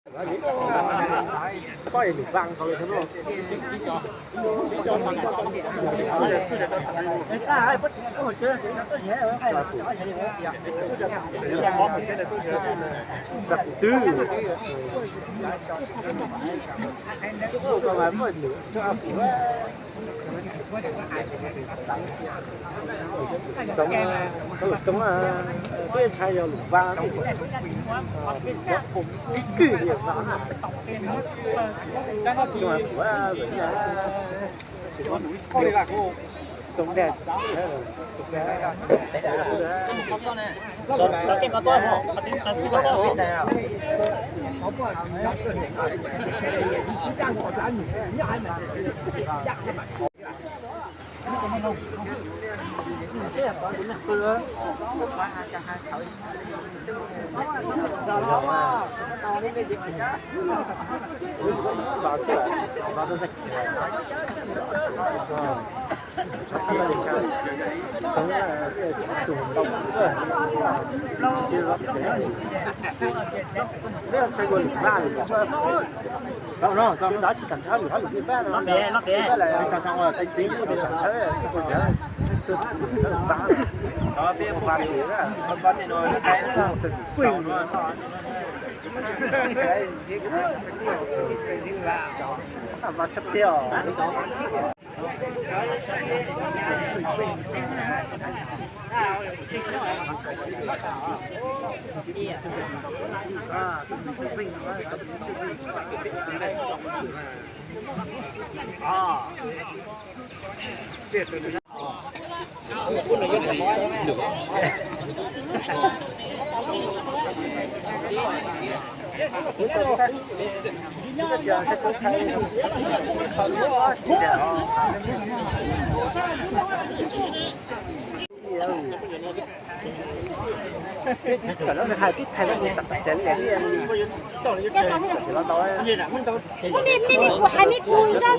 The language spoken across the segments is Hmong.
Xoob, xoob, peb ntshai yog lus vaj, peb cov qus ib kwj liam vaj, xoob dag, xoob dag. Ua li nej, nej kuv hais nej kuv zaj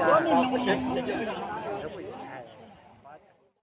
hab.